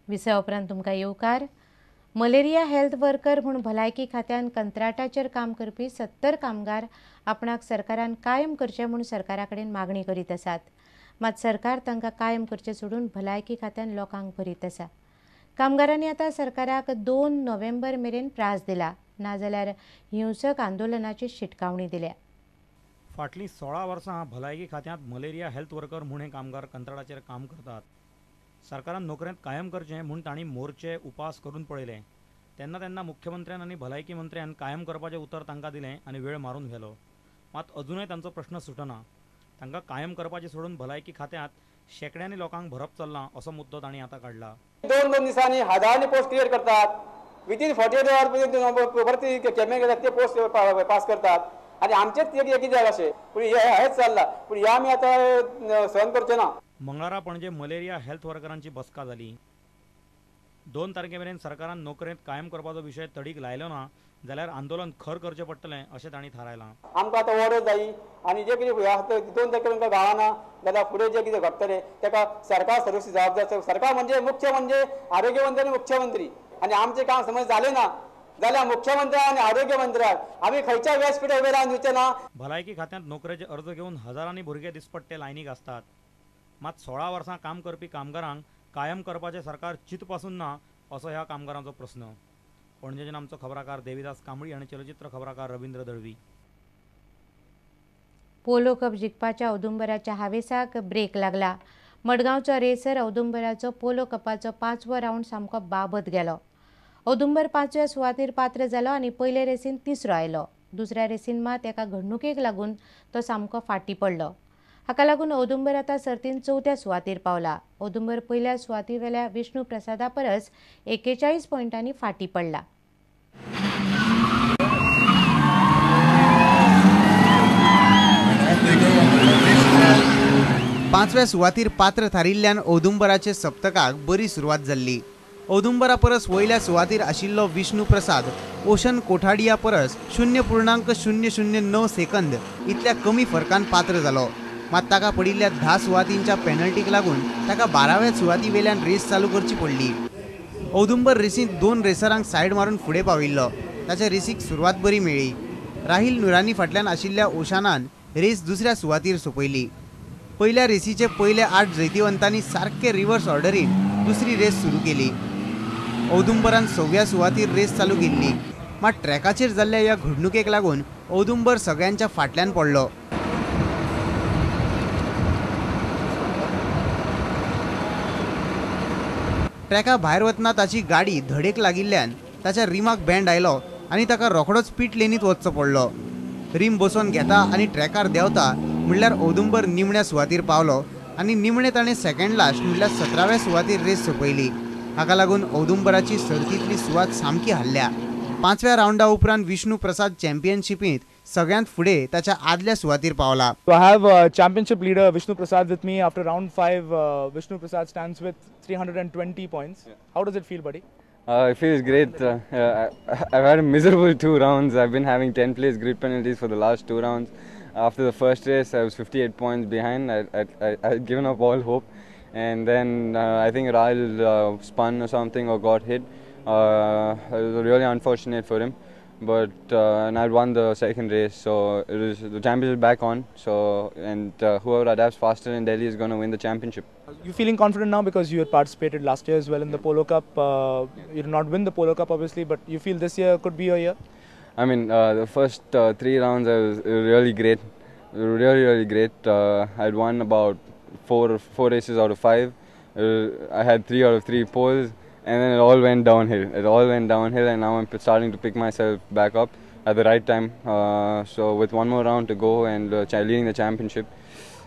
विसवा उपरांत तुमकां येवकार. मलेरिया हेल्थ वर्कर म्हूण भलायकी खात्यान कंत्राटाचेर काम करपी 70 कामगार आपणाक सरकारान कायम करचें म्हूण सरकारा कडेन मागणी करीत आसात. मात सरकार तांकां कायम करचें सोडून भलायकी खात्यान लोकांक भरीत आसा. कामगारांनी आतां सरकाराक 2 नोव्हेंबर मेरेन प्रास दिला, नाजाल्यार हिंसक आंदोलनाची शिटकावणी दिल्या. फाटलीं 16 वर्सां भलायकी खात्यांत मलेरिया हेल्थ वर्कर म्हूण हे कामगार कंत्राटाचेर काम करतात. सरकारान नोकरेंत कायम करचें म्हूण तांणी मोर्चे उपास करून पळयलें. तेन्ना तेन्ना मुख्यमंत्र्यान आनी भलायकी मंत्र्यान कायम करपाचें उतर तांकां दिलें आनी वेळ मारून व्हेलो. मात अजुनय तांचो प्रश्न सुटना. तांकां कायम करपाचें सोडून भलायकी खात्यांत शेंकड्यांनी लोकांक भरप चल्लां असो मुद्दो तांणी आतां काडला. 2-2 दिसांनी हजारांनी पोस्ट क्लियर करतात. विथीन 48 आवर्स परती कॅमेरे घेतात, ते पोस्ट पास करतात आनी आमचेच कित्याक अशें पूण हेंच चल्लां. पूण हे आमी आतां सहन करचे ना. मंगळारा पणजे मलेरिया हेल्थ वर्करांची बसका जाली. 2 तारखे मेरेन सरकारान नोकरेंत कायम करपाचो विशय तडीक लायलो ना जाल्यार आंदोलन खर करचें पडटलें अशें तांणी थारायलां. आमकां आतां ऑर्डर जायी आनी जे कितें आसा 2 तारखे मेरेन गावना जाल्यार फुडें जें कितें घडटलें ताका सरकार सर्वस्वी जबाबदार. सरकार म्हणजे मुख्य म्हणजे आरोग्य मंत्री आनी मुख्यमंत्री. आनी आमचें काम समज जालें ना जाल्यार मुख्यमंत्री आनी आरोग्य मंत्र्याक आमी खंयच्या व्यासपीठार उबे रावन दिवचे ना. भलायकी खात्यांत नोकरेचे अर्ज घेवन हजारांनी भुरगे दिसपट्टे लायनीक आसतात. मात 16 वर्सां काम करपी कामगारांक कायम करपाचें सरकार चिंतपासून ना असो ह्या कामगारांचो प्रस्न. पणजेच्यान आमचो खबराकार देवीदास कांबळी आनी चलचित्र खबराकार रवींद्र दळवी. पोलो कप जिखपाच्या औदुंबराच्या हावेसाक ब्रेक लागला. मडगांवचो रेसर औदुंबराचो पोलो कपाचो 5वो रावंड सामको बाबत गेलो. औदुंबर 5व्या सुवातेर पात्र जालो आनी पयले रेसीन 3रो आयलो. दुसऱ्या रेसीन मात एका घडणुकेक लागून तो सामको फाटीं पडलो. हाका लागून औदुंबर आतां सर्तीन 4थ्या सुवातेर पावला. औदुंबर पयल्या सुवातेवेल्या विष्णू प्रसादा परस 41 पॉयंटांनी फाटीं पडला. पांचव्या सुवातीर पात्र थारिल्ल्यान औदुंबराचे सप्तकाक बरी सुरवात जाल्ली. औदुंबरा परस वयल्या सुवातीर आशिल्लो विष्णू प्रसाद ओशन कोठाडिया परस 0.009 सेकंद इतल्या कमी फरकान पात्र जालो. मात ताका पडिल्ल्या 10 सुवातींच्या पेनल्टीक लागून ताका 12व्या सुवाती वेल्यान रेस चालू करची पडली. औदुंबर रेसींत 2 रेसरांक सायड मारून फुडें पाविल्लो. ताच्या रेसीक सुरवात बरी मेळ्ळी. राहील नुरानी फाटल्यान आशिल्ल्या ओशानान रेस दुसऱ्या सुवातीर सोंपयली. पयल्या रेसीचे पयले 8 जैतिवंतांनी सारके रिवर्स ऑर्डरीन दुसरी रेस सुरू केली. औदुंबरान 6व्या सुवातीर रेस चालू केल्ली. मात ट्रॅकाचेर जाल्ल्या ह्या घडणुकेक लागून औदुंबर सगळ्यांच्या फाटल्यान पडलो. ट्रॅका भायर वतना ताची गाडी धडेक लागिल्ल्यान ताच्या रिमाक बँड आयलो आनी ताका रोखडोच पीट लेनीत वचचो पडलो. रिम बसोवन घेता आनी ट्रॅकार देंवता म्हणल्यार औदुंबर निमण्या सुवातीर पावलो आनी निमणे ताणें सेकंड लास्ट म्हणल्यार 17व्या सुवातीर रेस सोंपयली. हाका लागून औदुंबराची सर्तींतली सुवात सामकी हाल्ल्या. 5व्या रावंडा उपरांत विष्णू प्रसाद चॅम्पियनशिपींत सगळ्यांत फुडें ताच्या आदल्या सुवातीर पावला. I have championship leader Vishnu Prasad with me. After round 5, Vishnu Prasad stands with 320 points. Yeah. How does it feel, buddy? It feels great. I've had a miserable 2 rounds. I've been having 10 place grid penalties for the last 2 rounds. After the first race, I was 58 points behind. I'd given up all hope. And then I think Rahul spun or something or got hit. It was really unfortunate for him. But and I won the second race, so it was the championship back on. So and whoever adapts faster in Delhi is going to win the championship. You feeling confident now because you had participated last year as well in the Polo Cup? You did not win the Polo Cup obviously, but you feel this year could be your year? I mean, the first 3 rounds I was really great, really really great. I'd won about four races out of 5. I had 3 out of 3 poles. And then it all went downhill. It all went downhill, and now I'm starting to pick myself back up at the right time. So with 1 more round to go and leading the championship,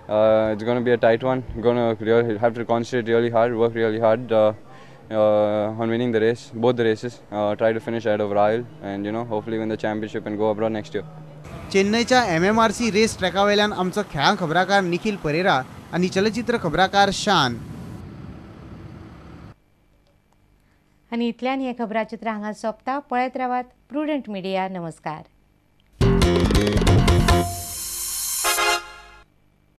it's going to be a tight one. Going to really have to concentrate really hard, work really hard on winning the race, both the races. Try to finish ahead of Rahul, and you know, hopefully win the championship and go abroad next year. चेन्नईच्या MMRC race ट्रॅकावेल्यान आमचो खेळां खबराकार निखिल परेरा आनी चलचित्र खबराकार शान. आनी इतल्यान हें खबराचित्र हांगा सोंपता. पळयत रावात प्रुडंट मिडिया. नमस्कार.